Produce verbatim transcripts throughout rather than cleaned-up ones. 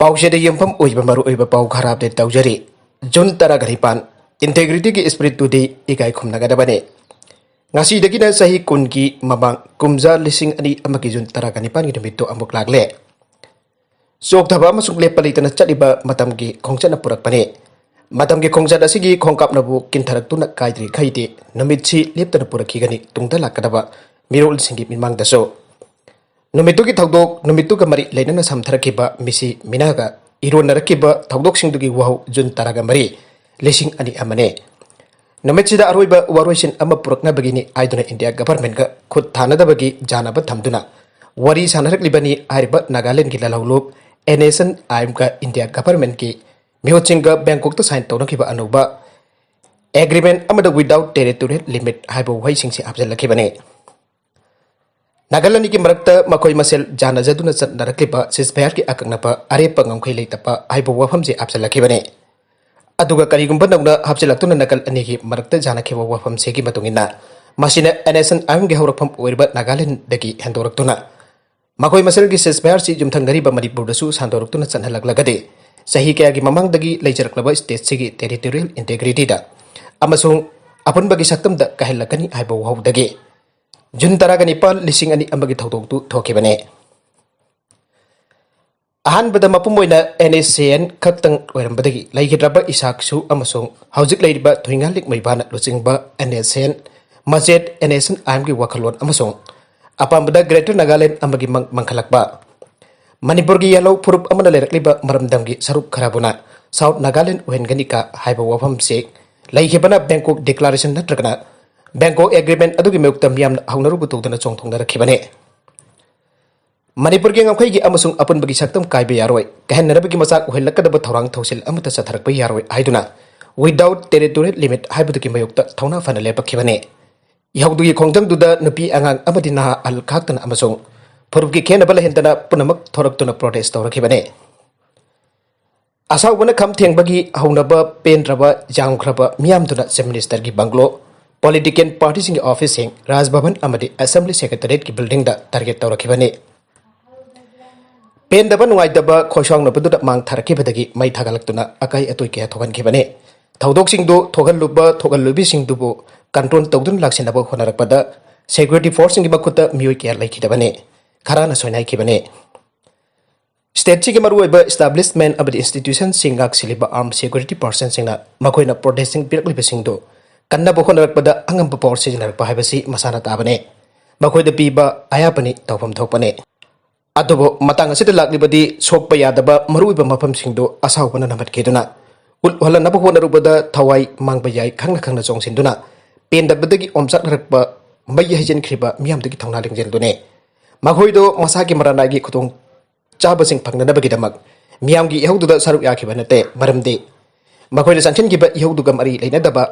ꯄꯥꯎꯆꯦꯗ ꯌꯨꯝꯐꯝ ꯑꯣꯏꯕ ꯃꯔꯨꯑꯣꯏꯕ ꯄꯥꯎ ꯈꯔ ꯑꯞꯗꯦꯠ ꯇꯧꯖꯔꯤ꯫ ꯖꯨꯟ ꯇꯔꯥꯒ ꯅꯤꯄꯥꯟ, ꯏꯟꯇꯦꯒ꯭ꯔꯤꯇꯤꯒꯤ ꯏꯁꯄꯤꯔꯤꯠꯇꯨꯗꯤ ꯏꯀꯥꯏ ꯈꯨꯝꯅꯒꯗꯕꯅꯤ꯫ ꯉꯁꯤꯗꯒꯤꯅ ꯆꯍꯤ ꯀꯨꯟꯒꯤ ꯃꯃꯥꯡ ꯀꯨꯝꯖꯥ ꯂꯤꯁꯤꯡ ꯑꯅꯤ ꯑꯃꯒꯤ ꯖꯨꯟ ꯇꯔꯥꯒ ꯅꯤꯄꯥꯟꯒꯤ ꯅꯨꯃꯤꯠꯇꯨ ꯑꯃꯨꯛ ꯂꯥꯛꯂꯦ꯫ ꯆꯣꯛꯊꯕ ꯑꯃꯁꯨꯡ ꯂꯦꯞꯄ ꯂꯩꯇꯅ ꯆꯠꯂꯤꯕ ꯃꯇꯝꯒꯤ ꯈꯣꯡꯆꯠꯅ ꯄꯨꯔꯛꯄꯅꯤ꯫ ꯃꯇꯝꯒꯤ ꯈꯣꯡꯆꯠ ꯑꯁꯤꯒꯤ ꯈꯣꯡꯀꯥꯞꯅꯕꯨ ꯀꯤꯟꯊꯔꯛꯇꯨꯅ ꯀꯥꯏꯗ꯭ꯔꯤꯈꯩꯗꯤ ꯅꯨꯃꯤꯠꯁꯤ ꯂꯦꯞꯇꯅ ꯄꯨꯔꯛꯈꯤꯒꯅꯤ ꯇꯨꯡꯗ ꯂꯥꯛꯀꯗꯕ ꯃꯤꯔꯣꯜꯁꯤꯡꯒꯤ ꯃꯤꯃꯥꯡꯗꯁꯨ꯫ ꯅꯨꯃꯤꯠꯇꯨꯒꯤ ꯊꯧꯗꯣꯛ, ꯅꯨꯃꯤꯠꯇꯨꯒ ꯃꯔꯤ ꯂꯩꯅꯅ ꯁꯝꯊꯔꯛꯈꯤꯕ ꯃꯤꯁꯤ ꯃꯤꯅꯥꯒ ꯏꯔꯣꯟꯅꯔꯛꯈꯤꯕ ꯊꯧꯗꯣꯛꯁꯤꯡꯗꯨꯒꯤ ꯋꯥꯍꯧ ꯖꯨꯟ ꯇꯔꯥꯒ ꯃꯔꯤ, ꯂꯤꯁꯤꯡ ꯑꯅꯤ ꯑꯃꯅꯤ꯫ ꯅꯨꯃꯤꯠꯁꯤꯗ ꯑꯔꯣꯏꯕ ꯋꯥꯔꯣꯏꯁꯤꯟ ꯑꯃ ꯄꯨꯔꯛꯅꯕꯒꯤꯅꯤ ꯍꯥꯏꯗꯨꯅ ꯏꯟꯗꯤꯌꯥ ꯒꯚꯔꯟꯃꯦꯟꯠꯒ ꯈꯨꯠ ꯊꯥꯅꯗꯕꯒꯤ ꯌꯥꯅꯕ ꯊꯝꯗꯨꯅ ꯋꯥꯔꯤ ꯁꯥꯟꯅꯔꯛꯂꯤꯕꯅꯤ ꯍꯥꯏꯔꯤꯕ ꯅꯥꯒꯥꯂꯦꯟꯗꯒꯤ ꯂꯥꯜꯍꯧꯂꯨꯞ ꯑꯦꯟ ꯑꯦꯁ ꯑꯦꯟ ꯑꯥꯏ ꯑꯦꯝꯒ ꯏꯟꯗꯤꯌꯥ ꯒꯚꯔꯟꯃꯦꯟꯠꯀꯤ ꯃꯤꯍꯨꯠꯁꯤꯡꯒ ꯕꯦꯡꯀꯣꯛꯇ ꯁꯥꯏꯟ ꯇꯧꯅꯈꯤꯕ ꯑꯅꯧꯕ ꯑꯦꯒ꯭ꯔꯤꯃꯦꯟꯠ ꯑꯃꯗ without territorial limit ꯍꯥꯏꯕ ꯋꯥꯍꯩꯁꯤꯡꯁꯤ ꯍꯥꯞꯆꯤꯜꯂꯛꯈꯤꯕꯅꯤ꯫ ꯅꯥꯒꯥꯂꯦꯟꯒꯤ ꯃꯔꯛꯇ ꯃꯈꯣꯏ ꯃꯁꯦꯜ ꯌꯥꯅꯖꯗꯨꯅ ꯆꯠꯅꯔꯛꯂꯤꯕ ꯁꯤꯖꯐꯌꯔꯒꯤ ꯑꯀꯛꯅꯕ ꯑꯔꯦꯞꯄ ꯉꯝꯈꯩ ꯂꯩꯇꯕ ꯍꯥꯏꯕ ꯋꯥꯐꯝꯁꯤ ꯍꯥꯞꯆꯤꯜꯂꯛꯈꯤꯕꯅꯤ꯫ ꯑꯗꯨꯒ ꯀꯔꯤꯒꯨꯝꯕ ꯅꯧꯅ ꯍꯥꯞꯆꯤꯜꯂꯛꯇꯨꯅ ꯅꯥꯀꯜ ꯑꯅꯤꯒꯤ ꯃꯔꯛꯇ ꯌꯥꯅꯈꯤꯕ ꯋꯥꯐꯝꯁꯤꯒꯤ ꯃꯇꯨꯡ ꯏꯟꯅ, ꯃꯁꯤꯅ ꯑꯦꯟ ꯑꯦꯁ ꯑꯦꯟ ꯑꯥꯏ ꯑꯦꯝꯒꯤ ꯍꯧꯔꯛꯐꯝ ꯑꯣꯏꯔꯤꯕ ꯅꯥꯒꯥꯂꯦꯟꯗꯒꯤ ꯍꯦꯟꯗꯣꯔꯛꯇꯨꯅ ꯃꯈꯣꯏ ꯃꯁꯦꯜꯒꯤ ꯁꯤꯖꯐꯌꯔꯁꯤ ꯌꯨꯝꯊꯪꯅꯔꯤꯕ ꯃꯅꯤꯄꯨꯔꯗꯁꯨ ꯁꯥꯟꯗꯣꯔꯛꯇꯨꯅ ꯆꯠꯍꯜꯂꯛꯂꯒꯗꯤ, ꯆꯍꯤ ꯀꯌꯥꯒꯤ ꯃꯃꯥꯡꯗꯒꯤ ꯂꯩꯖꯔꯛꯂꯕ ꯁ꯭ꯇꯦꯠꯁꯤꯒꯤ ꯇꯦꯔꯤꯇꯣꯔꯤꯌꯦꯜ ꯏꯟꯇꯦꯒ꯭ꯔꯤꯇꯤꯗ ꯑꯃꯁꯨꯡ ꯑꯄꯨꯟꯕꯒꯤ ꯁꯛꯇꯝꯗ ꯀꯥꯏꯍꯜꯂꯛꯀꯅꯤ ꯍꯥꯏꯕ ꯋꯥꯍꯧꯗꯒꯤ ꯖꯨꯟ ꯇꯔꯥꯒ ꯅꯤꯄꯥꯟ, ꯂꯤꯁꯤꯡ ꯑꯅꯤ ꯑꯃꯒꯤ ꯊꯧꯗꯣꯛꯇꯨ ꯊꯣꯛꯈꯤꯕꯅꯤ꯫ ꯑꯍꯥꯟꯕꯗ ꯃꯄꯨꯝ ꯑꯣꯏꯅ ꯑꯦꯟ ꯑꯦꯁ ꯑꯦꯟ ꯈꯛꯇꯪ ꯑꯣꯏꯔꯝꯕꯗꯒꯤ ꯂꯩꯈꯤꯗ꯭ꯔꯕ ꯏꯁꯥꯛꯁꯨ ꯑꯃꯁꯨꯡ ꯍꯧꯖꯤꯛ ꯂꯩꯔꯤꯕ ꯊꯣꯏꯉꯥꯂꯤꯛ ꯃꯩꯕꯥꯅ ꯂꯨꯆꯤꯡꯕ ꯑꯦꯟ ꯑꯦꯁ ꯑꯦꯟ, ꯃꯆꯦꯠ ꯑꯦꯟ ꯑꯦꯁ ꯑꯦꯟ ꯑꯥꯏ ꯑꯦꯝꯒꯤ ꯋꯥꯈꯜꯂꯣꯟ ꯑꯃꯁꯨꯡ ꯑꯄꯥꯝꯕꯗ ꯒ꯭ꯔꯦꯇꯔ ꯅꯥꯒꯥꯂꯦꯟ ꯑꯃꯒꯤ ꯃꯪ ꯃꯪꯈꯠꯂꯛꯄ꯫ ꯃꯅꯤꯄꯨꯔꯒꯤ ꯌꯥꯂꯧ ꯐꯨꯔꯨꯞ ꯑꯃꯅ ꯂꯩꯔꯛꯂꯤꯕ ꯃꯔꯝꯗꯝꯒꯤ ꯁꯔꯨꯛ ꯈꯔꯕꯨꯅ ꯁꯥꯎꯠ ꯅꯥꯒꯥꯂꯦꯟ ꯑꯣꯏꯍꯟꯒꯅꯤ ꯀ ꯍꯥꯏꯕ ꯋꯥꯐꯝꯁꯤ ꯂꯩꯈꯤꯕꯅ ꯕꯦꯡꯀꯣꯛ ꯗꯤꯀ꯭ꯂꯥꯔꯦꯁꯟ ꯅꯠꯇ꯭ꯔꯒꯅ ꯕꯦꯡꯀꯣꯛ ꯑꯦꯒ꯭ꯔꯤꯃꯦꯟꯠ ꯑꯗꯨꯒꯤ ꯃꯥꯌꯣꯛꯇ ꯃꯤꯌꯥꯝꯅ ꯍꯧꯅꯔꯨꯕ ꯇꯧꯗꯅ ꯆꯣꯡꯊꯣꯛꯅꯔꯛꯈꯤꯕꯅꯤ꯫ ꯃꯅꯤꯄꯨꯔꯒꯤ ꯉꯝꯈꯩꯒꯤ ꯑꯃꯁꯨꯡ ꯑꯄꯨꯟꯕꯒꯤ ꯁꯛꯇꯝ ꯀꯥꯏꯕ ꯌꯥꯔꯣꯏ, ꯀꯥꯏꯍꯟꯅꯅꯕꯒꯤ ꯃꯆꯥꯛ ꯑꯣꯏꯍꯜꯂꯛꯀꯗꯕ ꯊꯧꯔꯥꯡ ꯊꯧꯁꯤꯜ ꯑꯃꯠꯇ ꯆꯠꯊꯔꯛꯄ ꯌꯥꯔꯣꯏ ꯍꯥꯏꯗꯨꯅ without territorial limit ꯍꯥꯏꯕꯗꯨꯒꯤ ꯃꯥꯌꯣꯛꯇ ꯊꯧꯅꯥ ꯐꯅ ꯂꯦꯞꯄꯛꯈꯤꯕꯅꯤ꯫ ꯏꯍꯧꯗꯨꯒꯤ ꯈꯣꯡꯖꯪꯗꯨꯗ ꯅꯨꯄꯤ, ꯑꯉꯥꯡ ꯑꯃꯗꯤ ꯅꯍꯥ ꯑꯍꯜ ꯈꯥꯛꯇꯅ ꯑꯃꯁꯨꯡ ꯐꯨꯔꯨꯞꯀꯤ ꯈꯦꯟꯅꯕ ꯂꯩꯍꯟꯗꯅ ꯄꯨꯝꯅꯃꯛ ꯊꯣꯔꯛꯇꯨꯅ ꯄ꯭ꯔꯣꯇꯦꯁ ꯇꯧꯔꯛꯈꯤꯕꯅꯤ꯫ ꯑꯁꯥꯎꯕꯅ ꯈꯝ ꯊꯦꯡꯕꯒꯤ ꯍꯧꯅꯕ ꯄꯦꯟꯗ꯭ꯔꯕ ꯌꯥꯝꯈ꯭ꯔꯕ ꯃꯤꯌꯥꯝꯗꯨꯅ ꯆꯤꯐ ꯃꯤꯅꯤꯁꯇꯔꯒꯤ ꯕꯪꯒ꯭ꯂꯣ, ꯄꯣꯂꯤꯇꯤꯀꯦꯜ ꯄꯥꯔꯇꯤꯁꯤꯡꯒꯤ ꯑꯣꯐꯤꯁꯁꯤꯡ, ꯔꯥꯖ ꯚꯕꯟ ꯑꯃꯗꯤ ꯑꯦꯁꯦꯝꯕ꯭ꯂꯤ ꯁꯦꯀ꯭ꯔꯦꯇꯔꯤꯌꯦꯠꯀꯤ ꯕꯤꯜꯗꯤꯡꯗ ꯇꯥꯔꯒꯦꯠ ꯇꯧꯔꯛꯈꯤꯕꯅꯤ꯫ ꯄꯤ ꯄꯦꯟꯗꯕ ꯅꯨꯡꯉꯥꯏꯇꯕ ꯈꯣꯏꯁꯥꯎꯅꯕꯗꯨꯗ ꯃꯥꯡ ꯊꯥꯔꯛꯈꯤꯕꯗꯒꯤ ꯃꯩ ꯊꯥꯒꯠꯂꯛꯇꯨꯅ ꯑꯀꯥꯏ ꯑꯇꯣꯏ ꯀꯌꯥ ꯊꯣꯛꯍꯟꯈꯤꯕꯅꯤ꯫ ꯊꯧꯗꯣꯛꯁꯤꯡꯗꯨ ꯊꯣꯛꯍꯜꯂꯨꯕ ꯊꯣꯛꯍꯜꯂꯣꯏꯕꯤꯁꯤꯡꯗꯨꯕꯨ ꯀꯟꯇ꯭ꯔꯣꯜ ꯇꯧꯗꯨꯅ ꯂꯥꯛꯁꯤꯟꯅꯕ ꯍꯣꯠꯅꯔꯛꯄꯗ ꯁꯦꯀ꯭ꯌꯨꯔꯤꯇꯤ ꯐꯣꯔꯁꯁꯤꯡꯒꯤ ꯃꯈꯨꯠꯇ ꯃꯤꯑꯣꯏ ꯀꯌꯥ ꯂꯩꯈꯤꯗꯕꯅꯤ, ꯈꯔꯅ ꯁꯣꯏꯅꯥꯏꯈꯤꯕꯅꯤ꯫ ꯁ꯭ꯇꯦꯠꯁꯤꯒꯤ ꯃꯔꯨꯑꯣꯏꯕ ꯏꯁꯇꯥꯕ꯭ꯂꯤꯁꯃꯦꯟ ꯑꯃꯗꯤ ꯏꯟꯁꯇꯤꯇ꯭ꯌꯨꯁꯟꯁꯤꯡ ꯉꯥꯛ ꯁꯦꯜꯂꯤꯕ ꯑꯥꯔꯝ ꯁꯦꯀ꯭ꯌꯨꯔꯤꯇꯤ ꯄꯥꯔꯁꯟꯁꯤꯡꯅ ꯃꯈꯣꯏꯅ ꯄ꯭ꯔꯣꯇꯦꯁꯁꯤꯡ ꯄꯤꯔꯛꯂꯤꯕꯁꯤꯡꯗꯨ ꯀꯟꯅꯕ ꯍꯣꯠꯅꯔꯛꯄꯗ ꯑꯉꯝꯕ ꯄꯥꯋꯔ ꯁꯤꯖꯤꯟꯅꯔꯛꯄ ꯍꯥꯏꯕꯁꯤ ꯃꯁꯥꯅ ꯇꯥꯕꯅꯤ꯫ ꯃꯈꯣꯏꯗ ꯄꯤꯕ ꯑꯌꯥꯕꯅꯤ, ꯇꯧꯐꯝ ꯊꯣꯛꯄꯅꯤ꯫ ꯑꯗꯨꯕꯨ ꯃꯇꯥꯡ ꯑꯁꯤꯗ ꯂꯥꯛꯂꯤꯕꯗꯤ ꯁꯣꯛꯄ ꯌꯥꯗꯕ ꯃꯔꯨꯑꯣꯏꯕ ꯃꯐꯝꯁꯤꯡꯗꯨ ꯑꯁꯥꯎꯕꯅ ꯅꯝꯍꯠꯈꯤꯗꯨꯅ ꯎꯠꯍꯜꯂꯅꯕ ꯍꯣꯠꯅꯔꯨꯕꯗ ꯊꯋꯥꯏ ꯃꯥꯡꯕ ꯌꯥꯏ ꯈꯪꯅ ꯈꯪꯅ ꯆꯣꯡꯁꯤꯟꯗꯨꯅ ꯄꯦꯟꯗꯕꯗꯒꯤ ꯑꯣꯝꯆꯥꯛꯅꯔꯛꯄ ꯃꯩ ꯍꯩꯖꯤꯟꯈ꯭ꯔꯤꯕ ꯃꯤꯌꯥꯝꯗꯨꯒꯤ ꯊꯧꯅꯥ ꯂꯤꯡꯖꯦꯜꯗꯨꯅꯤ꯫ ꯃꯈꯣꯏꯗꯣ ꯃꯁꯥꯒꯤ ꯃꯔꯥꯅꯥꯏꯒꯤ ꯈꯨꯗꯣꯡ ꯆꯥꯕꯁꯤꯡ ꯐꯪꯅꯅꯕꯒꯤꯗꯃꯛ ꯃꯤꯌꯥꯝꯒꯤ ꯏꯍꯧꯗꯨꯗ ꯁꯔꯨꯛ ꯌꯥꯈꯤꯕ ꯅꯠꯇꯦ꯫ ꯃꯔꯝꯗꯤ ꯃꯈꯣꯏꯅ ꯆꯪꯁꯤꯟꯈꯤꯕ ꯏꯍꯧꯗꯨꯒ ꯃꯔꯤ ꯂꯩꯅꯗꯕ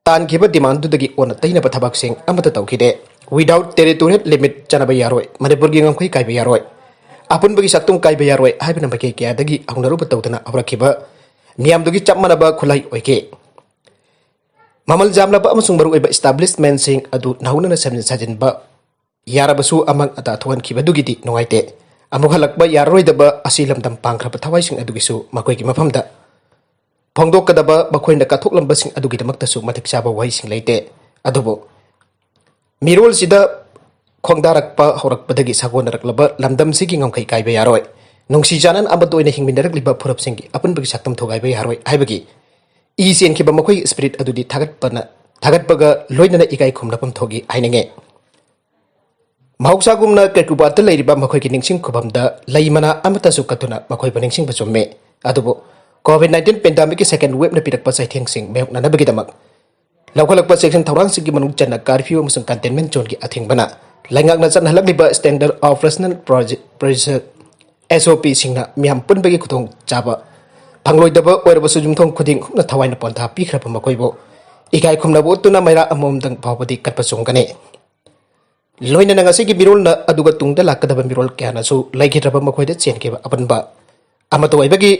ꯇꯥꯟꯈꯤꯕ ꯗꯤꯃꯥꯟꯗꯨꯗꯒꯤ ꯑꯣꯟꯅ ꯇꯩꯅꯕ ꯊꯕꯛꯁꯤꯡ ꯑꯃꯠꯇ ꯇꯧꯈꯤꯗꯦ꯫ Without territorial limit ꯆꯠꯅꯕ ꯌꯥꯔꯣꯏ, ꯃꯅꯤꯄꯨꯔꯒꯤ ꯉꯝꯈꯩ ꯀꯥꯏꯕ ꯌꯥꯔꯣꯏ, ꯑꯄꯨꯟꯕꯒꯤ ꯁꯛꯇꯝ ꯀꯥꯏꯕ ꯌꯥꯔꯣꯏ ꯍꯥꯏꯕꯅ ꯃꯥꯏꯀꯩ ꯀꯌꯥꯗꯒꯤ ꯍꯧꯅꯔꯨꯕ ꯇꯧꯗꯅ ꯍꯧꯔꯛꯈꯤꯕ ꯃꯤꯌꯥꯝꯗꯨꯒꯤ ꯆꯞ ꯃꯥꯟꯅꯕ ꯈꯨꯠꯂꯥꯏ ꯑꯣꯏꯈꯤ꯫ ꯃꯃꯜ ꯌꯥꯝꯂꯕ ꯑꯃꯁꯨꯡ ꯃꯔꯨꯑꯣꯏꯕ ꯏꯁꯇꯥꯕ꯭ꯂꯤꯁꯃꯦꯟꯁꯤꯡ ꯑꯗꯨ ꯅꯧꯅꯅ ꯁꯦꯝꯖꯤꯟ ꯁꯥꯖꯤꯟꯕ ꯌꯥꯔꯕꯁꯨ ꯑꯃꯥꯡ ꯑꯇꯥ ꯊꯣꯛꯍꯟꯈꯤꯕꯗꯨꯒꯤꯗꯤ ꯅꯨꯡꯉꯥꯏꯇꯦ꯫ ꯑꯃꯨꯛ ꯍꯜꯂꯛꯄ ꯌꯥꯔꯔꯣꯏꯗꯕ ꯑꯁꯤ ꯂꯝꯗꯝ ꯄꯥꯡꯈ꯭ꯔꯕ ꯊꯋꯥꯏꯁꯤꯡ ꯑꯗꯨꯒꯤꯁꯨ ꯃꯈꯣꯏꯒꯤ ꯃꯐꯝꯗ ꯐꯣꯡꯗꯣꯛꯀꯗꯕ, ꯃꯈꯣꯏꯅ ꯀꯠꯊꯣꯛꯂꯝꯕꯁꯤꯡ ꯑꯗꯨꯒꯤꯗꯃꯛꯇꯁꯨ ꯃꯇꯤꯛ ꯆꯥꯕ ꯋꯥꯍꯩꯁꯤꯡ ꯂꯩꯇꯦ꯫ ꯑꯗꯨꯕꯨ ꯃꯤꯔꯣꯜꯁꯤꯗ ꯈꯣꯡꯗꯥꯔꯛꯄ ꯍꯧꯔꯛꯄꯗꯒꯤ ꯁꯥꯒꯣꯟꯅꯔꯛꯂꯕ ꯂꯝꯗꯝꯁꯤꯒꯤ ꯉꯝꯈꯩ ꯀꯥꯏꯕ ꯌꯥꯔꯣꯏ꯫ ꯅꯨꯡꯁꯤ ꯆꯥꯟꯅꯅ ꯑꯃꯠꯇ ꯑꯣꯏꯅ ꯍꯤꯡꯃꯤꯟꯅꯔꯛꯂꯤꯕ ꯐꯨꯔꯨꯞꯁꯤꯡꯒꯤ ꯑꯄꯨꯟꯕꯒꯤ ꯁꯛꯇꯝ ꯊꯨꯒꯥꯏꯕ ꯌꯥꯔꯣꯏ ꯍꯥꯏꯕꯒꯤ ꯏ ꯆꯦꯟꯈꯤꯕ ꯃꯈꯣꯏꯒꯤ ꯁ꯭ꯄꯤꯔꯤꯠ ꯑꯗꯨꯗꯤ ꯊꯥꯒꯠꯄꯅ, ꯊꯥꯒꯠꯄꯒ ꯂꯣꯏꯅꯅ ꯏꯀꯥꯏ ꯈꯨꯝꯅꯐꯝ ꯊꯣꯛꯏ ꯍꯥꯏꯅꯤꯡꯉꯤ꯫ ꯃꯍꯧꯁꯥꯒꯨꯝꯅ ꯀꯩꯀꯨꯕꯥꯠꯇ ꯂꯩꯔꯤꯕ ꯃꯈꯣꯏꯒꯤ ꯅꯤꯡꯁꯤꯡ ꯈꯨꯕꯝꯗ ꯂꯩ ꯃꯅꯥ ꯑꯃꯠꯇꯁꯨ ꯀꯠꯇꯨꯅ ꯃꯈꯣꯏꯕꯨ ꯅꯤꯡꯁꯤꯡꯕ ꯆꯨꯝꯃꯤ꯫ ꯑꯗꯨꯕꯨ COVID nineteen pandemic ꯀꯤ second wave ꯅ ꯄꯤꯔꯛꯄ ꯆꯩꯊꯦꯡꯁꯤꯡ ꯃꯥꯌꯣꯛꯅꯅꯕꯒꯤꯗꯃꯛ ꯂꯧꯈꯠꯂꯛꯄ ꯆꯦꯛꯁꯤꯟ ꯊꯧꯔꯥꯡꯁꯤꯡꯒꯤ ꯃꯅꯨꯡ ꯆꯟꯅ curfew ꯑꯃꯁꯨꯡ containment zone ꯒꯤ ꯑꯊꯤꯡꯕꯅ ꯂꯩꯉꯥꯛꯅ ꯆꯠꯅꯍꯜꯂꯛꯂꯤꯕ Standard Operational Procedure, S O P ꯁꯤꯡꯅ ꯃꯤꯌꯥꯝ ꯄꯨꯟꯕꯒꯤ ꯈꯨꯗꯣꯡꯆꯥꯕ ꯐꯪꯂꯣꯏꯗꯕ ꯑꯣꯏꯔꯕꯁꯨ ꯌꯨꯝꯊꯣꯡ ꯈꯨꯗꯤꯡ ꯍꯨꯞꯅ ꯊꯋꯥꯏꯅ ꯄꯣꯟꯊꯥ ꯄꯤꯈ꯭ꯔꯕ ꯃꯈꯣꯏꯕꯨ ꯏꯀꯥꯏ ꯈꯨꯝꯅꯕ ꯎꯠꯇꯨꯅ ꯃꯩꯔꯥ ꯑꯃꯃꯝꯗꯪ ꯐꯥꯎꯕꯗꯤ ꯀꯠꯄ ꯆꯨꯝꯒꯅꯤ꯫ ꯂꯣꯏꯅꯅ ꯉꯁꯤꯒꯤ ꯃꯤꯔꯣꯜꯅ ꯑꯗꯨꯒ ꯇꯨꯡꯗ ꯂꯥꯛꯀꯗꯕ ꯃꯤꯔꯣꯜ ꯀꯌꯥꯅꯁꯨ ꯂꯩꯈꯤꯗ꯭ꯔꯕ ꯃꯈꯣꯏꯗ ꯆꯦꯟꯈꯤꯕ ꯑꯄꯟꯕ ꯑꯃꯠꯇ ꯑꯣꯏꯕꯒꯤ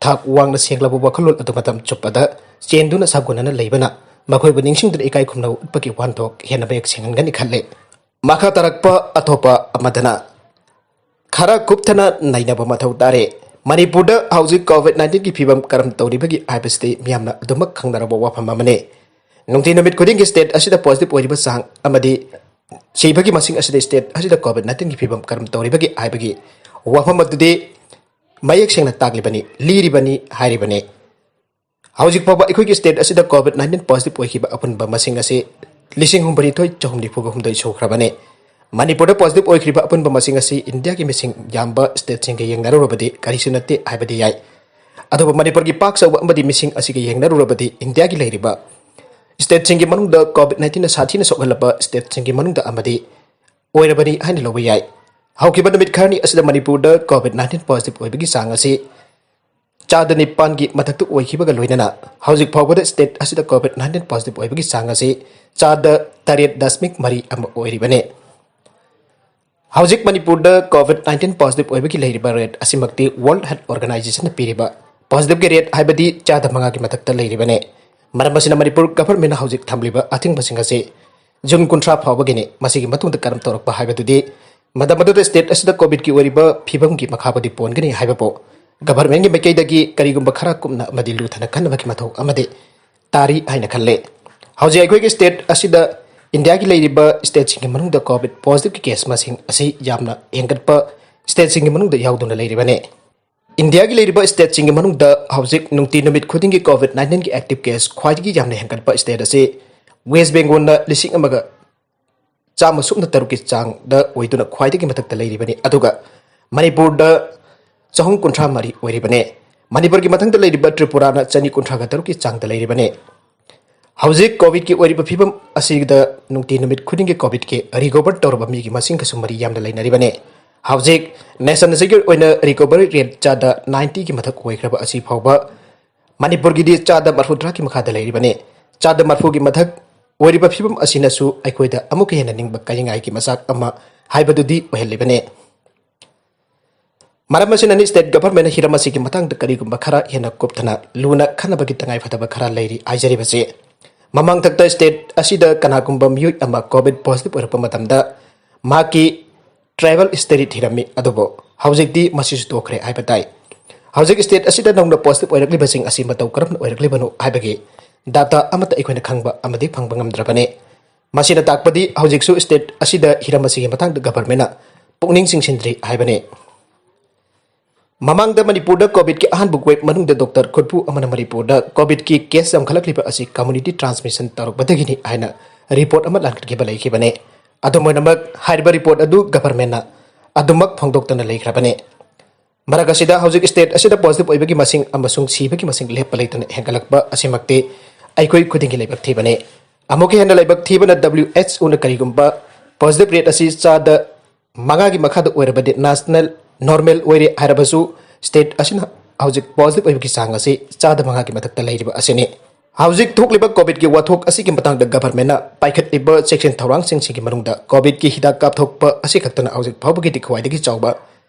ꯊꯥꯛ ꯋꯥꯡꯅ ꯁꯦꯡꯂꯕ ꯋꯥꯈꯜꯂꯣꯟ ꯑꯗꯨ ꯃꯇꯝ ꯆꯨꯞꯄꯗ ꯆꯦꯟꯗꯨꯅ ꯁꯥꯒꯣꯟꯅꯅ ꯂꯩꯕꯅ ꯃꯈꯣꯏꯕꯨ ꯅꯤꯡꯁꯤꯡꯗꯨꯅ ꯏꯀꯥꯏ ꯈꯨꯝꯅꯕ ꯎꯠꯄꯒꯤ ꯋꯥꯍꯟꯊꯣꯛ ꯍꯦꯟꯅ ꯃꯌꯦꯛ ꯁꯦꯡꯍꯟꯒꯅꯤ ꯈꯜꯂꯤ꯫ ꯃꯈꯥ ꯇꯥꯔꯛꯄ ꯑꯇꯣꯞꯄ ꯑꯃꯗꯅ ꯈꯔ ꯀꯨꯞꯊꯅ ꯅꯩꯅꯕ ꯃꯊꯧ ꯇꯥꯔꯦ꯫ ꯃꯅꯤꯄꯨꯔꯗ ꯍꯧꯖꯤꯛ COVID nineteen ꯒꯤ ꯐꯤꯕꯝ ꯀꯔꯝ ꯇꯧꯔꯤꯕꯒꯦ ꯍꯥꯏꯕꯁꯤꯗꯤ ꯃꯤꯌꯥꯝꯅ ꯑꯗꯨꯃꯛ ꯈꯪꯅꯔꯕ ꯋꯥꯐꯝ ꯑꯃꯅꯤ꯫ ꯅꯨꯡꯇꯤ ꯅꯨꯃꯤꯠ ꯈꯨꯗꯤꯡꯒꯤ state ꯑꯁꯤꯗ positive ꯑꯣꯏꯔꯤꯕ ꯆꯥꯡ ꯑꯃꯗꯤ ꯁꯤꯕꯒꯤ ꯃꯁꯤꯡ ꯑꯁꯤꯗ state ꯑꯁꯤꯗ COVID nineteen ꯒꯤ ꯐꯤꯕꯝ ꯀꯔꯝ ꯇꯧꯔꯤꯕꯒꯦ ꯍꯥꯏꯕꯒꯤ ꯋꯥꯐꯝ ꯑꯗꯨꯗꯤ ꯃꯌꯦꯛ ꯁꯦꯡꯅ ꯇꯥꯛꯂꯤꯕꯅꯤ, ꯂꯤꯔꯤꯕꯅꯤ, ꯍꯥꯏꯔꯤꯕꯅꯤ꯫ ꯍꯧꯖꯤꯛ ꯐꯥꯎꯕ ꯑꯩꯈꯣꯏꯒꯤ state ꯑꯁꯤꯗ COVID nineteen positive ꯑꯣꯏꯈꯤꯕ ꯑꯄꯨꯟꯕ ꯃꯁꯤꯡ ꯑꯁꯤ ꯂꯤꯁꯤꯡ ꯍꯨꯝꯐꯨꯅꯤꯊꯣꯏ ꯆꯍꯨꯝ ꯅꯤꯐꯨꯒ ꯍꯨꯝꯗꯣꯏ ꯁꯨꯈ꯭ꯔꯕꯅꯤ꯫ ꯃꯅꯤꯄꯨꯔꯗ positive ꯑꯣꯏꯈ꯭ꯔꯤꯕ ꯑꯄꯨꯟꯕ ꯃꯁꯤꯡ ꯑꯁꯤ ꯏꯟꯗꯤꯌꯥꯒꯤ ꯃꯤꯁꯤꯡ ꯌꯥꯝꯕ stateꯁꯤꯡꯒ ꯌꯦꯡꯅꯔꯨꯔꯕꯗꯤ ꯀꯔꯤꯁꯨ ꯅꯠꯇꯦ ꯍꯥꯏꯕꯗꯤ ꯌꯥꯏ꯫ ꯑꯗꯨꯕꯨ ꯃꯅꯤꯄꯨꯔꯒꯤ ꯄꯥꯛ ꯆꯥꯎꯕ ꯑꯃꯗꯤ ꯃꯤꯁꯤꯡ ꯑꯁꯤꯒ ꯌꯦꯡꯅꯔꯨꯔꯕꯗꯤ ꯏꯟꯗꯤꯌꯥꯒꯤ ꯂꯩꯔꯤꯕ stateꯁꯤꯡꯒꯤ ꯃꯅꯨꯡꯗ COVID nineteenꯅ ꯁꯥꯊꯤꯅ ꯁꯣꯛꯍꯜꯂꯕ stateꯁꯤꯡꯒꯤ ꯃꯅꯨꯡꯗ ꯑꯃꯗꯤ ꯑꯣꯏꯔꯕꯅꯤ ꯍꯥꯏꯅ ꯂꯧꯕ ꯌꯥꯏ꯫ ꯍꯧꯈꯤꯕ ꯅꯨꯃꯤꯠ ꯈꯔꯅꯤ ꯑꯁꯤꯗ ꯃꯅꯤꯄꯨꯔꯗ COVID nineteen positive ꯑꯣꯏꯕꯒꯤ ꯆꯥꯡ ꯑꯁꯤ ꯆꯥꯗ ꯅꯤꯄꯥꯟꯒꯤ ꯃꯊꯛꯇ ꯑꯣꯏꯈꯤꯕꯒ ꯂꯣꯏꯅꯅ ꯍꯧꯖꯤꯛ ꯐꯥꯎꯕꯗ state ꯑꯁꯤꯗ COVID nineteen positive ꯑꯣꯏꯕꯒꯤ ꯆꯥꯡ ꯑꯁꯤ ꯆꯥꯗ ꯇꯔꯦꯠ ꯗꯁꯃꯤꯛ ꯃꯔꯤ ꯑꯃ ꯑꯣꯏꯔꯤꯕꯅꯤ꯫ ꯍꯧꯖꯤꯛ ꯃꯅꯤꯄꯨꯔꯗ COVID nineteen positive ꯑꯣꯏꯕꯒꯤ ꯂꯩꯔꯤꯕ rate ꯑꯁꯤꯃꯛꯇꯤ World Health Organizationꯅ ꯄꯤꯔꯤꯕ positiveꯒꯤ rate ꯍꯥꯏꯕꯗꯤ ꯆꯥꯗ ꯃꯉꯥꯒꯤ ꯃꯊꯛꯇ ꯂꯩꯔꯤꯕꯅꯤ꯫ ꯃꯔꯝ ꯑꯁꯤꯅ ꯃꯅꯤꯄꯨꯔ governmentꯅ ꯍꯧꯖꯤꯛ ꯊꯝꯂꯤꯕ ꯑꯊꯤꯡꯕꯁꯤꯡ ꯑꯁꯤ ꯖꯨꯟ ꯀꯨꯟꯊ꯭ꯔꯥ ꯐꯥꯎꯕꯒꯤꯅꯤ꯫ ꯃꯁꯤꯒꯤ ꯃꯇꯨꯡꯗ ꯀꯔꯝ ꯇꯧꯔꯛꯄ ꯍꯥꯏꯕꯗꯨꯗꯤ ꯃꯇꯝ ꯑꯗꯨꯗ state ꯑꯁꯤꯗ COVIDꯀꯤ ꯑꯣꯏꯔꯤꯕ ꯐꯤꯕꯝꯒꯤ ꯃꯈꯥꯕꯨꯗꯤ ꯄꯣꯟꯒꯅꯤ ꯍꯥꯏꯕꯕꯨ governmentꯀꯤ ꯃꯥꯏꯀꯩꯗꯒꯤ ꯀꯔꯤꯒꯨꯝꯕ ꯈꯔ ꯀꯨꯞꯅ ꯑꯃꯗꯤ ꯂꯨꯊꯅ ꯈꯟꯅꯕꯒꯤ ꯃꯊꯧ ꯑꯃꯗꯤ ꯇꯥꯔꯤ ꯍꯥꯏꯅ ꯈꯜꯂꯦ꯫ ꯍꯧꯖꯤꯛ ꯑꯩꯈꯣꯏꯒꯤ state ꯑꯁꯤꯗ ꯏꯟꯗꯤꯌꯥꯒꯤ ꯂꯩꯔꯤꯕ stateꯁꯤꯡꯒꯤ ꯃꯅꯨꯡꯗ COVID positiveꯀꯤ case ꯃꯁꯤꯡ ꯑꯁꯤ ꯌꯥꯝꯅ ꯍꯦꯟꯒꯠꯄ stateꯁꯤꯡꯒꯤ ꯃꯅꯨꯡꯗ ꯌꯥꯎꯗꯨꯅ ꯂꯩꯔꯤꯕꯅꯤ꯫ ꯏꯟꯗꯤꯌꯥꯒꯤ ꯂꯩꯔꯤꯕ stateꯁꯤꯡꯒꯤ ꯃꯅꯨꯡꯗ ꯍꯧꯖꯤꯛ ꯅꯨꯡꯇꯤ ꯅꯨꯃꯤꯠ ꯈꯨꯗꯤꯡꯒꯤ COVID nineteenꯒꯤ active case ꯈ꯭ꯋꯥꯏꯗꯒꯤ ꯌꯥꯝꯅ ꯍꯦꯟꯒꯠꯄ state ꯑꯁꯤ West Bengalꯅ ꯂꯤꯁꯤꯡ ꯑꯃꯒ ꯆꯥꯝꯃ ꯁꯨꯞꯅ ꯇꯔꯨꯛꯀꯤ ꯆꯥꯡꯗ ꯑꯣꯏꯗꯨꯅ ꯈ꯭ꯋꯥꯏꯗꯒꯤ ꯃꯊꯛꯇ ꯂꯩꯔꯤꯕꯅꯤ꯫ ꯑꯗꯨꯒ ꯃꯅꯤꯄꯨꯔꯗ ꯆꯍꯨꯝ ꯀꯨꯟꯊ꯭ꯔꯥ ꯃꯔꯤ ꯑꯣꯏꯔꯤꯕꯅꯤ꯫ ꯃꯅꯤꯄꯨꯔꯒꯤ ꯃꯊꯪꯗ ꯂꯩꯔꯤꯕ ꯇ꯭ꯔꯤꯄꯨꯔꯥꯅ ꯆꯅꯤ ꯀꯨꯟꯊ꯭ꯔꯥꯒ ꯇꯔꯨꯛꯀꯤ ꯆꯥꯡꯗ ꯂꯩꯔꯤꯕꯅꯤ꯫ ꯍꯧꯖꯤꯛ COVIDꯀꯤ ꯑꯣꯏꯔꯤꯕ ꯐꯤꯕꯝ ꯑꯁꯤꯗ ꯅꯨꯡꯇꯤ ꯅꯨꯃꯤꯠ ꯈꯨꯗꯤꯡꯒꯤ COVIDꯀꯤ recover ꯇꯧꯔꯕ ꯃꯤꯒꯤ ꯃꯁꯤꯡꯒꯁꯨ ꯃꯔꯤ ꯌꯥꯝꯅ ꯂꯩꯅꯔꯤꯕꯅꯤ꯫ ꯍꯧꯖꯤꯛ nation ꯑꯁꯤꯒꯤ ꯑꯣꯏꯅ recovery rate ꯆꯥꯗ ninety ꯒꯤ ꯃꯊꯛ ꯑꯣꯏꯈ꯭ꯔꯕ ꯑꯁꯤ ꯐꯥꯎꯕ ꯃꯅꯤꯄꯨꯔꯒꯤꯗꯤ ꯆꯥꯗ ꯃꯔꯐꯨꯇꯔꯥꯒꯤ ꯃꯈꯥꯗ ꯂꯩꯔꯤꯕꯅꯤ꯫ ꯆꯥꯗ ꯃꯔꯐꯨꯒꯤ ꯃꯊꯛ ꯑꯣꯏꯔꯤꯕ ꯐꯤꯕꯝ ꯑꯁꯤꯅꯁꯨ ꯑꯩꯈꯣꯏꯗ ꯑꯃꯨꯛꯀ ꯍꯦꯟꯅ ꯅꯤꯡꯕ ꯀꯥꯏꯅꯤꯡꯉꯥꯏꯒꯤ ꯃꯆꯥꯛ ꯑꯃ ꯍꯥꯏꯕꯗꯨꯗꯤ ꯑꯣꯏꯍꯜꯂꯤꯕꯅꯤ꯫ ꯃꯔꯝ ꯑꯁꯤꯅꯅꯤ state governmentꯅ ꯍꯤꯔꯝ ꯑꯁꯤꯒꯤ ꯃꯇꯥꯡꯗ ꯀꯔꯤꯒꯨꯝꯕ ꯈꯔ ꯍꯦꯟꯅ ꯀꯨꯞꯊꯅ ꯂꯨꯅ ꯈꯟꯅꯕꯒꯤ ꯇꯉꯥꯏꯐꯗꯕ ꯈꯔ ꯂꯩꯔꯤ ꯍꯥꯏꯖꯔꯤꯕꯁꯤ꯫ ꯃꯃꯥꯡꯊꯛꯇ state ꯑꯁꯤꯗ ꯀꯅꯥꯒꯨꯝꯕ ꯃꯤꯑꯣꯏ ꯑꯃ COVID positive ꯑꯣꯏꯔꯛꯄ ꯃꯇꯝꯗ ꯃꯍꯥꯛꯀꯤ ꯇ꯭ꯔꯥꯏꯕꯦꯜ ꯁ꯭ꯇꯦꯠ ꯊꯤꯔꯝꯃꯤ, ꯑꯗꯨꯕꯨ ꯍꯧꯖꯤꯛꯇꯤ ꯃꯁꯤꯁꯨ ꯇꯣꯛꯈ꯭ꯔꯦ ꯍꯥꯏꯕ ꯇꯥꯏ꯫ ꯍꯧꯖꯤꯛ ꯁ꯭ꯇꯦꯠ ꯑꯁꯤꯗ ꯅꯧꯅ ꯄꯣꯖꯤꯇꯤꯚ ꯑꯣꯏꯔꯛꯂꯤꯕꯁꯤꯡ ꯑꯁꯤ ꯃꯇꯧ ꯀꯔꯝꯅ ꯑꯣꯏꯔꯛꯂꯤꯕꯅꯣ ꯍꯥꯏꯕꯒꯤ ꯗꯥꯇꯥ ꯑꯃꯠꯇ ꯑꯩꯈꯣꯏꯅ ꯈꯪꯕ ꯑꯃꯗꯤ ꯐꯪꯕ ꯉꯝꯗ꯭ꯔꯕꯅꯤ꯫ ꯃꯁꯤꯅ ꯇꯥꯛꯄꯗꯤ ꯍꯧꯖꯤꯛꯁꯨ ꯁ꯭ꯇꯦꯠ ꯑꯁꯤꯗ ꯍꯤꯔꯝ ꯑꯁꯤꯒꯤ ꯃꯇꯥꯡꯗ ꯒꯚꯔꯟꯃꯦꯟꯠꯅ ꯄꯨꯛꯅꯤꯡ ꯆꯤꯡꯁꯤꯟꯗ꯭ꯔꯤ ꯍꯥꯏꯕꯅꯤ꯫ ꯃꯃꯥꯡꯗ ꯃꯅꯤꯄꯨꯔꯗ ꯀꯣꯚꯤꯗꯀꯤ ꯑꯍꯥꯟꯕ ꯋꯦꯕ ꯃꯅꯨꯡꯗ ꯗꯣꯛꯇꯔ ꯈꯨꯠꯄꯨ ꯑꯃꯅ ꯃꯅꯤꯄꯨꯔꯗ ꯀꯣꯚꯤꯗꯀꯤ ꯀꯦꯁ ꯌꯥꯝꯈꯠꯂꯛꯂꯤꯕ ꯑꯁꯤ ꯀꯝꯃ꯭ꯌꯨꯅꯤꯇꯤ ꯇ꯭ꯔꯥꯟꯁꯃꯤꯁꯟ ꯇꯧꯔꯛꯄꯗꯒꯤꯅꯤ ꯍꯥꯏꯅ ꯔꯤꯄꯣꯔꯠ ꯑꯃ ꯂꯥꯟꯈꯠꯈꯤꯕ ꯂꯩꯈꯤꯕꯅꯤ꯫ ꯑꯗꯨꯝ ꯑꯣꯏꯅꯃꯛ, ꯍꯥꯏꯔꯤꯕ ꯔꯤꯄꯣꯔꯠ ꯑꯗꯨ ꯒꯚꯔꯟꯃꯦꯟꯠꯅ ꯑꯗꯨꯃꯛ ꯐꯣꯡꯗꯣꯛꯇꯅ ꯂꯩꯈ꯭ꯔꯕꯅꯤ꯫ ꯃꯔꯛ ꯑꯁꯤꯗ ꯍꯧꯖꯤꯛ ꯁ꯭ꯇꯦꯠ ꯑꯁꯤꯗ ꯄꯣꯖꯤꯇꯤꯚ ꯑꯣꯏꯕꯒꯤ ꯃꯁꯤꯡ ꯑꯃꯁꯨꯡ ꯁꯤꯕꯒꯤ ꯃꯁꯤꯡ ꯂꯦꯞꯄ ꯂꯩꯇꯅ ꯍꯦꯟꯒꯠꯂꯛꯄ ꯑꯁꯤꯃꯛꯇꯤ ꯑꯩꯈꯣꯏ ꯈꯨꯗꯤꯡꯒꯤ ꯂꯥꯏꯕꯛ ꯊꯤꯕꯅꯤ꯫ ꯑꯃꯨꯛꯀ ꯍꯦꯟꯅ ꯂꯥꯏꯕꯛ ꯊꯤꯕꯅ, ꯗꯕ꯭ꯂꯤꯌꯨ ꯑꯩꯆ ꯑꯣꯅ ꯀꯔꯤꯒꯨꯝꯕ ꯄꯣꯖꯤꯇꯤꯚ ꯔꯦꯠ ꯑꯁꯤ ꯆꯥꯗ ꯃꯉꯥꯒꯤ ꯃꯈꯥꯗ ꯑꯣꯏꯔꯕꯗꯤ ꯅꯦꯁꯅꯦꯜ ꯅꯣꯔꯃꯦꯜ ꯑꯣꯏꯔꯦ ꯍꯥꯏꯔꯕꯁꯨ, ꯁ꯭ꯇꯦꯠ ꯑꯁꯤꯅ ꯍꯧꯖꯤꯛ ꯄꯣꯖꯤꯇꯤꯚ ꯑꯣꯏꯕꯒꯤ ꯆꯥꯡ ꯑꯁꯤ ꯆꯥꯗ ꯃꯉꯥꯒꯤ ꯃꯊꯛꯇ ꯂꯩꯔꯤꯕ ꯑꯁꯤꯅꯤ꯫ ꯍꯧꯖꯤꯛ ꯊꯣꯛꯂꯤꯕ ꯀꯣꯚꯤꯗꯀꯤ ꯋꯥꯊꯣꯛ ꯑꯁꯤꯒꯤ ꯃꯇꯥꯡꯗ ꯒꯚꯔꯟꯃꯦꯟꯠꯅ ꯄꯥꯏꯈꯠꯂꯤꯕ ꯆꯦꯛꯁꯤꯟ ꯊꯧꯔꯥꯡꯁꯤꯡꯁꯤꯒꯤ ꯃꯅꯨꯡꯗ ꯀꯣꯚꯤꯗꯀꯤ ꯍꯤꯗꯥꯛ ꯀꯥꯞꯊꯣꯛꯄ ꯑꯁꯤ ꯈꯛꯇꯅ ꯍꯧꯖꯤꯛ ꯐꯥꯎꯕꯒꯤꯗꯤ ꯈ꯭ꯋꯥꯏꯗꯒꯤ ꯆꯥꯎꯕ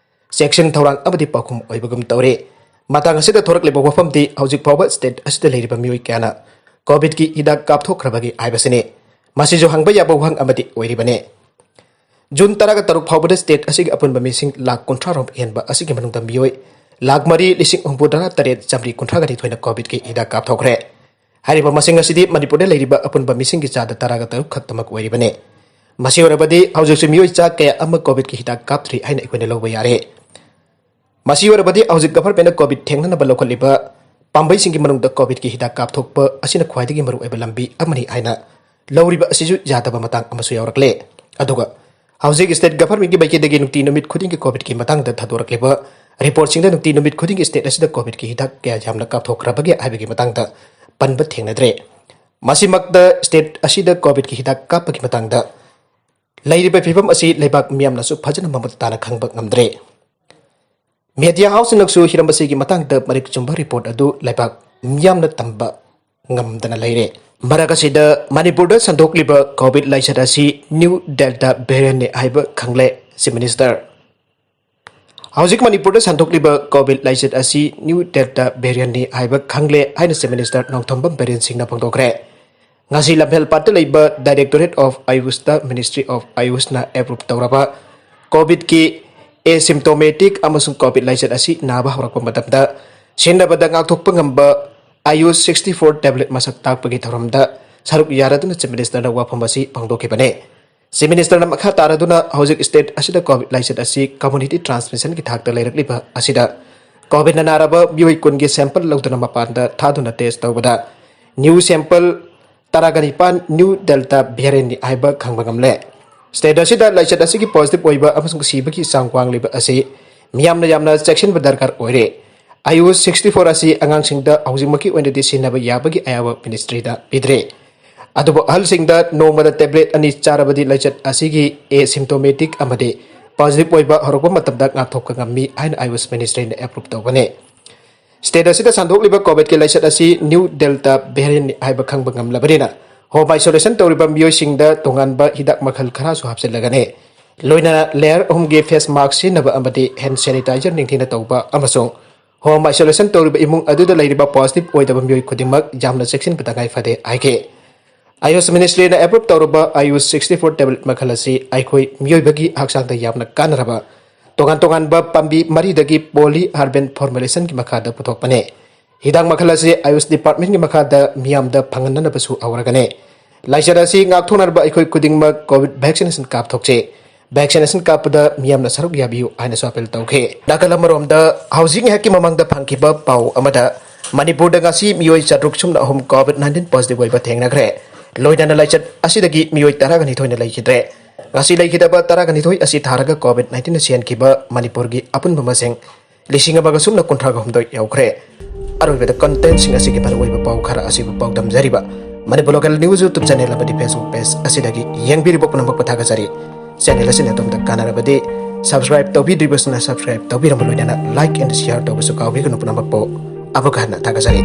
ꯆꯦꯛꯁꯤꯟ ꯊꯧꯔꯥꯡ ꯑꯃꯗꯤ ꯄꯥꯎꯈꯨꯝ ꯑꯣꯏꯕꯒꯨꯝ ꯇꯧꯔꯤ꯫ ꯃꯇꯥꯡ ꯑꯁꯤꯗ ꯊꯣꯔꯛꯂꯤꯕ ꯋꯥꯐꯝꯗꯤ ꯍꯧꯖꯤꯛ ꯐꯥꯎꯕ ꯁ꯭ꯇꯦꯠ ꯑꯁꯤꯗ ꯂꯩꯔꯤꯕ ꯃꯤꯑꯣꯏ ꯀꯌꯥꯅ ꯀꯣꯚꯤꯗꯀꯤ ꯍꯤꯗꯥꯛ ꯀꯥꯞꯊꯣꯛꯈ꯭ꯔꯕꯒꯦ ꯍꯥꯏꯕꯁꯤꯅꯤ꯫ ꯃꯁꯤꯁꯨ ꯍꯪꯕ ꯌꯥꯕ ꯋꯥꯍꯪ ꯑꯃꯗꯤ ꯑꯣꯏꯔꯤꯕꯅꯤ꯫ ꯖꯨꯟ ꯇꯔꯥꯒ ꯇꯔꯨꯛ ꯐꯥꯎꯕꯗ ꯁ꯭ꯇꯦꯠ ꯑꯁꯤꯒꯤ ꯑꯄꯨꯟꯕ ꯃꯤꯁꯤꯡ ꯂꯥꯈ ꯀꯨꯟꯊ꯭ꯔꯥ ꯔꯣꯝ ꯍꯦꯟꯕ ꯑꯁꯤꯒꯤ ꯃꯅꯨꯡꯗ ꯃꯤꯑꯣꯏ ꯂꯥꯈ ꯃꯔꯤ ꯂꯤꯁꯤꯡ ꯍꯨꯝꯐꯨꯇꯔꯥ ꯇꯔꯦꯠ ꯆꯥꯃꯔꯤ ꯀꯨꯟꯊ꯭ꯔꯥꯒ ꯅꯤꯊꯣꯏꯅ ꯀꯣꯚꯤꯗꯀꯤ ꯍꯤꯗꯥꯛ ꯀꯥꯞꯊꯣꯛꯈ꯭ꯔꯦ꯫ ꯍꯥꯏꯔꯤꯕ ꯃꯁꯤꯡ ꯑꯁꯤꯗꯤ ꯃꯅꯤꯄꯨꯔꯗ ꯂꯩꯔꯤꯕ ꯑꯄꯨꯟꯕ ꯃꯤꯁꯤꯡꯒꯤ ꯆꯥꯗ ꯇꯔꯥꯒ ꯇꯔꯨꯛ ꯈꯛꯇꯃꯛ ꯑꯣꯏꯔꯤꯕꯅꯤ꯫ ꯃꯁꯤ ꯑꯣꯏꯔꯕꯗꯤ ꯍꯧꯖꯤꯛꯁꯨ ꯃꯤꯑꯣꯏ ꯆꯥ ꯀꯌꯥ ꯑꯃ ꯀꯣꯚꯤꯗꯀꯤ ꯍꯤꯗꯥꯛ ꯀꯥꯞꯇ꯭ꯔꯤ ꯍꯥꯏꯅ ꯑꯩꯈꯣꯏꯅ ꯂꯧꯕ ꯌꯥꯔꯦ꯫ ꯃꯁꯤ ꯑꯣꯏꯔꯕꯗꯤ ꯍꯧꯖꯤꯛ ꯒꯚꯔꯟꯃꯦꯟꯠꯅ ꯀꯣꯚꯤꯗ ꯊꯦꯡꯅꯅꯕ ꯂꯧꯈꯠꯂꯤꯕ ꯄꯥꯝꯕꯩꯁꯤꯡꯒꯤ ꯃꯅꯨꯡꯗ ꯀꯣꯚꯤꯗꯀꯤ ꯍꯤꯗꯥꯛ ꯀꯥꯞꯊꯣꯛꯄ ꯑꯁꯤꯅ ꯈ꯭ꯋꯥꯏꯗꯒꯤ ꯃꯔꯨꯑꯣꯏꯕ ꯂꯝꯕꯤ ꯑꯃꯅꯤ ꯍꯥꯏꯅ ꯂꯧꯔꯤꯕ ꯑꯁꯤꯁꯨ ꯌꯥꯗꯕ ꯃꯇꯥꯡ ꯑꯃꯁꯨ ꯌꯥꯎꯔꯛꯂꯦ꯫ ꯑꯗꯨꯒ ꯍꯧꯖꯤꯛ ꯁ꯭ꯇꯦꯠ ꯒꯚꯔꯟꯃꯦꯟꯠꯀꯤ ꯃꯥꯏꯀꯩꯗꯒꯤ ꯅꯨꯡꯇꯤ ꯅꯨꯃꯤꯠ ꯈꯨꯗꯤꯡꯒꯤ ꯀꯣꯚꯤꯗꯀꯤ ꯃꯇꯥꯡꯗ ꯊꯥꯗꯣꯔꯛꯂꯤꯕ ꯔꯤꯄꯣꯔꯠꯁꯤꯡꯗ ꯅꯨꯡꯇꯤ ꯅꯨꯃꯤꯠ ꯈꯨꯗꯤꯡꯒꯤ ꯁ꯭ꯇꯦꯠ ꯑꯁꯤꯗ ꯀꯣꯚꯤꯗꯀꯤ ꯍꯤꯗꯥꯛ ꯀꯌꯥ ꯌꯥꯝꯅ ꯀꯥꯞꯊꯣꯛꯈ꯭ꯔꯕꯒꯦ ꯍꯥꯏꯕꯒꯤ ꯃꯇꯥꯡꯗ ꯄꯟꯕ ꯊꯦꯡꯅꯗ꯭ꯔꯦ꯫ ꯃꯁꯤꯃꯛꯇ ꯁ꯭ꯇꯦꯠ ꯑꯁꯤꯗ ꯀꯣꯚꯤꯗꯀꯤ ꯍꯤꯗꯥꯛ ꯀꯥꯞꯄꯒꯤ ꯃꯇꯥꯡꯗ ꯂꯩꯔꯤꯕ ꯐꯤꯕꯝ ꯑꯁꯤ ꯂꯩꯕꯥꯛ ꯃꯤꯌꯥꯝꯅꯁꯨ ꯐꯖꯅ ꯃꯃꯨꯠ ꯇꯥꯅ ꯈꯪꯕ ꯉꯝꯗ꯭ꯔꯦ꯫ ꯃꯦꯗꯤꯌꯥ ꯍꯥꯎꯁꯁꯤꯡꯅꯁꯨ ꯍꯤꯔꯝ ꯑꯁꯤꯒꯤ ꯃꯇꯥꯡꯗ ꯃꯔꯤꯛ ꯆꯨꯝꯕ ꯔꯤꯄꯣꯔꯠ ꯑꯗꯨ ꯂꯩꯕꯥꯛ ꯃꯤꯌꯥꯝꯅ ꯇꯝꯕ ꯉꯝꯗꯅ ꯂꯩꯔꯦ꯫ ꯃꯔꯛ ꯑꯁꯤꯗ ꯃꯅꯤꯄꯨꯔꯗ ꯁꯟꯗꯣꯛꯂꯤꯕ ꯀꯣꯚꯤꯗ ꯂꯥꯏꯆꯠ ꯑꯁꯤ ꯅ꯭ꯌꯨ ꯗꯦꯜꯇꯥ ꯚꯦꯔꯤꯌꯟꯠꯅꯤ ꯍꯥꯏꯕ ꯈꯪꯂꯦ ꯆꯤꯐ ꯃꯤꯅꯤꯁꯇꯔ꯫ ꯍꯧꯖꯤꯛ ꯃꯅꯤꯄꯨꯔꯗ ꯁꯟꯗꯣꯛꯂꯤꯕ ꯀꯣꯚꯤꯗ ꯂꯥꯏꯆꯠ ꯑꯁꯤ ꯅ꯭ꯌꯨ ꯗꯦꯜꯇꯥ ꯚꯦꯔꯤꯌꯟꯠꯅꯤ ꯍꯥꯏꯕ ꯈꯪꯂꯦ ꯍꯥꯏꯅ ꯆꯤꯐ ꯃꯤꯅꯤꯁꯇꯔ ꯅꯣꯡꯊꯣꯝꯕꯝ ꯕꯤꯔꯦꯟ ꯁꯤꯡꯅ ꯐꯣꯡꯗꯣꯛꯈ꯭ꯔꯦ꯫ ꯉꯁꯤ ꯂꯝꯐꯦꯜꯄꯥꯠꯇ ꯂꯩꯕ directorate of Ayush ministry of ꯑꯌꯨꯁꯅ ꯑꯦꯄ꯭ꯔꯨꯞ ꯇꯧꯔꯕ ꯀꯣꯚꯤꯗꯀꯤ ꯑꯦꯁꯤꯝꯇꯣꯃꯦꯇꯤꯛ ꯑꯃꯁꯨꯡ ꯀꯣꯚꯤꯗ ꯂꯥꯏꯆꯠ ꯑꯁꯤ ꯅꯥꯕ ꯍꯧꯔꯛꯄ ꯃꯇꯝꯗ ꯁꯤꯖꯤꯟꯅꯕꯗ ꯉꯥꯛꯊꯣꯛꯄ ꯉꯝꯕ ꯑꯥꯌꯨꯁ sixty four tablet ꯃꯁꯛ ꯇꯥꯛꯄꯒꯤ ꯊꯧꯔꯝꯗ ꯁꯔꯨꯛ ꯌꯥꯔꯗꯨꯅ Chief Ministerꯅ ꯋꯥꯐꯝ ꯑꯁꯤ ꯐꯣꯡꯗꯣꯛꯈꯤꯕꯅꯤ꯫ Chief Ministerꯅ ꯃꯈꯥ ꯇꯥꯔꯗꯨꯅ ꯍꯧꯖꯤꯛ state ꯑꯁꯤꯗ ꯀꯣꯚꯤꯗ ꯂꯥꯏꯆꯠ ꯑꯁꯤ community transmissionꯒꯤ ꯊꯥꯛꯇ ꯂꯩꯔꯛꯂꯤꯕ ꯑꯁꯤꯗ ꯀꯣꯚꯤꯗꯅ ꯅꯥꯔꯕ ꯃꯤꯑꯣꯏ ꯀꯨꯟꯒꯤ sample ꯂꯧꯗꯨꯅ ꯃꯄꯥꯟꯗ ꯊꯥꯗꯨꯅ test ꯇꯧꯕꯗ new sample ꯇꯔꯥꯒ ꯅꯤꯄꯥꯟ new Delta variantꯅꯤ ꯍꯥꯏꯕ ꯈꯪꯕ ꯉꯝꯂꯦ꯫ State ꯑꯁꯤꯗ ꯂꯥꯏꯆꯠ ꯑꯁꯤꯒꯤ positive ꯑꯣꯏꯕ ꯑꯃꯁꯨꯡ ꯁꯤꯕꯒꯤ ꯆꯥꯡ ꯋꯥꯡꯂꯤꯕ ꯑꯁꯤ ꯃꯤꯌꯥꯝꯅ ꯌꯥꯝꯅ ꯆꯦꯛꯁꯤꯟꯕ ꯗꯔꯀꯥꯔ ꯑꯣꯏꯔꯦ꯫ ꯑꯥꯌꯨꯁ sixty four ꯑꯁꯤ ꯑꯉꯥꯡꯁꯤꯡꯗ ꯍꯧꯖꯤꯛꯃꯛꯀꯤ ꯑꯣꯏꯅꯗꯤ ꯁꯤꯖꯤꯟꯅꯕ ꯌꯥꯕꯒꯤ ꯑꯌꯥꯕ ministryꯗ ꯄꯤꯗ꯭ꯔꯤ꯫ ꯑꯗꯨꯕꯨ ꯑꯍꯜꯁꯤꯡꯗ ꯅꯣꯡꯃꯗ tablet ꯑꯅꯤ ꯆꯥꯔꯕꯗꯤ ꯂꯥꯏꯆꯠ ꯑꯁꯤꯒꯤ asymptomatic ꯑꯃꯗꯤ positive ꯑꯣꯏꯕ ꯍꯧꯔꯛꯄ ꯃꯇꯝꯗ ꯉꯥꯛꯊꯣꯛꯄ ꯉꯝꯃꯤ ꯍꯥꯏꯅ ꯑꯥꯌꯨꯁ ministryꯅ approve ꯇꯧꯕꯅꯤ꯫ State ꯑꯁꯤꯗ ꯁꯟꯗꯣꯛꯂꯤꯕ ꯀꯣꯚꯤꯗꯀꯤ ꯂꯥꯏꯆꯠ ꯑꯁꯤ new Delta variantꯅꯤ ꯍꯥꯏꯕ ꯈꯪꯕ ꯉꯝꯂꯕꯅꯤꯅ home isolation ꯇꯧꯔꯤꯕ ꯃꯤꯑꯣꯏꯁꯤꯡꯗ ꯇꯣꯉꯥꯟꯕ ꯍꯤꯗꯥꯛ ꯃꯈꯜ ꯈꯔꯁꯨ ꯍꯥꯞꯆꯤꯜꯂꯒꯅꯤ꯫ ꯂꯣꯏꯅꯅ layer ꯑꯍꯨꯝꯒꯤ face mask ꯁꯤꯖꯤꯟꯅꯕ ꯑꯃꯗꯤ hand sanitizer ꯅꯤꯡꯊꯤꯅ ꯇꯧꯕ ꯑꯃꯁꯨꯡ home isolation ꯇꯧꯔꯤꯕ ꯏꯃꯨꯡ ꯑꯗꯨꯗ ꯂꯩꯔꯤꯕ positive ꯑꯣꯏꯗꯕ ꯃꯤꯑꯣꯏ ꯈꯨꯗꯤꯡꯃꯛ ꯌꯥꯝꯅ ꯆꯦꯛꯁꯤꯟꯕ ꯇꯉꯥꯏ ꯐꯗꯦ ꯍꯥꯏꯈꯤ꯫ ꯑꯥꯌꯨꯁ ministryꯅ approve ꯇꯧꯔꯕ ꯑꯥꯌꯨꯁ sixty four tablet ꯃꯈꯜ ꯑꯁꯤ ꯑꯩꯈꯣꯏ ꯃꯤꯑꯣꯏꯕꯒꯤ ꯍꯛꯆꯥꯡꯗ ꯌꯥꯝꯅ ꯀꯥꯟꯅꯔꯕ ꯇꯣꯉꯥꯟ ꯇꯣꯉꯥꯟꯕ ꯄꯥꯝꯕꯤ ꯃꯔꯤꯗꯒꯤ polyherbane formulationꯒꯤ ꯃꯈꯥꯗ ꯄꯨꯊꯣꯛꯄꯅꯤ꯫ ꯍꯤꯗꯥꯛ ꯃꯈꯜ ꯑꯁꯤ ꯑꯥꯌꯨꯁ departmentꯀꯤ ꯃꯈꯥꯗ ꯃꯤꯌꯥꯝꯗ ꯐꯪꯍꯟꯅꯅꯕꯁꯨ ꯍꯧꯔꯒꯅꯤ꯫ ꯂꯥꯏꯆꯠ ꯑꯁꯤ ꯉꯥꯛꯊꯣꯛꯅꯅꯕ ꯑꯩꯈꯣꯏ ꯈꯨꯗꯤꯡꯃꯛ ꯀꯣꯚꯤꯗ vaccination ꯀꯥꯞꯊꯣꯛꯁꯤ꯫ Vaccination ꯀꯥꯞꯄꯗ ꯃꯤꯌꯥꯝꯅ ꯁꯔꯨꯛ ꯌꯥꯕꯤꯌꯨ ꯍꯥꯏꯅꯁꯨ appeal ꯇꯧꯈꯤ꯫ ꯅꯥꯀꯜ ꯑꯃꯔꯣꯝꯗ ꯍꯧꯖꯤꯛ ꯉꯥꯏꯍꯥꯛꯀꯤ ꯃꯃꯥꯡꯗ ꯐꯪꯈꯤꯕ ꯄꯥꯎ ꯑꯃꯗ ꯃꯅꯤꯄꯨꯔꯗ ꯉꯁꯤ ꯃꯤꯑꯣꯏ ꯆꯥꯇ꯭ꯔꯨꯛ ꯁꯨꯞꯅ ꯑꯍꯨꯝ ꯀꯣꯚꯤꯗ nineteen positive ꯑꯣꯏꯕ ꯊꯦꯡꯅꯈ꯭ꯔꯦ꯫ ꯂꯣꯏꯅꯅ ꯂꯥꯏꯆꯠ ꯑꯁꯤꯗꯒꯤ ꯃꯤꯑꯣꯏ ꯇꯔꯥꯒ ꯅꯤꯊꯣꯏꯅ ꯂꯩꯈꯤꯗ꯭ꯔꯦ꯫ ꯉꯁꯤ ꯂꯩꯈꯤꯗꯕ ꯇꯔꯥꯒ ꯅꯤꯊꯣꯏ ꯑꯁꯤ ꯊꯥꯔꯒ ꯀꯣꯚꯤꯗ nineteen ꯁꯤꯍꯟꯈꯤꯕ ꯃꯅꯤꯄꯨꯔꯒꯤ ꯑꯄꯨꯟꯕ ꯃꯁꯤꯡ ꯂꯤꯁꯤꯡ ꯑꯃꯒ ꯁꯨꯞꯅ ꯀꯨꯟꯊ꯭ꯔꯥꯒ ꯍꯨꯝꯗꯣꯏ ꯌꯧꯈ꯭ꯔꯦ꯫ ꯑꯔꯣꯏꯕꯗ contentꯁꯤꯡ ꯑꯁꯤꯒꯤ ꯃꯔꯨꯑꯣꯏꯕ ꯄꯥꯎ ꯈꯔ ꯑꯁꯤꯕꯨ ꯄꯥꯎꯗꯝꯖꯔꯤꯕ Manipur Local News YouTube channel ꯑꯃꯗꯤ Facebook page ꯑꯁꯤꯗꯒꯤ ꯌꯦꯡꯕꯤꯔꯤꯕ ꯄꯨꯝꯅꯃꯛꯄꯨ ꯊꯥꯒꯠꯆꯔꯤ꯫ Channel ꯑꯁꯤꯅ ꯑꯗꯣꯝꯗ ꯀꯥꯟꯅꯔꯕꯗꯤ subscribe ꯇꯧꯕꯤꯗ꯭ꯔꯤꯕꯁꯤꯡꯅ subscribe ꯇꯧꯕꯤꯔꯝꯕ ꯂꯣꯏꯅꯅ like and share ꯇꯧꯕꯁꯨ ꯀꯥꯎꯕꯤꯒꯅꯨ꯫ ꯄꯨꯝꯅꯃꯛꯄꯨ ꯑꯃꯨꯛꯀ ꯍꯟꯅ ꯊꯥꯒꯠꯆꯔꯤ꯫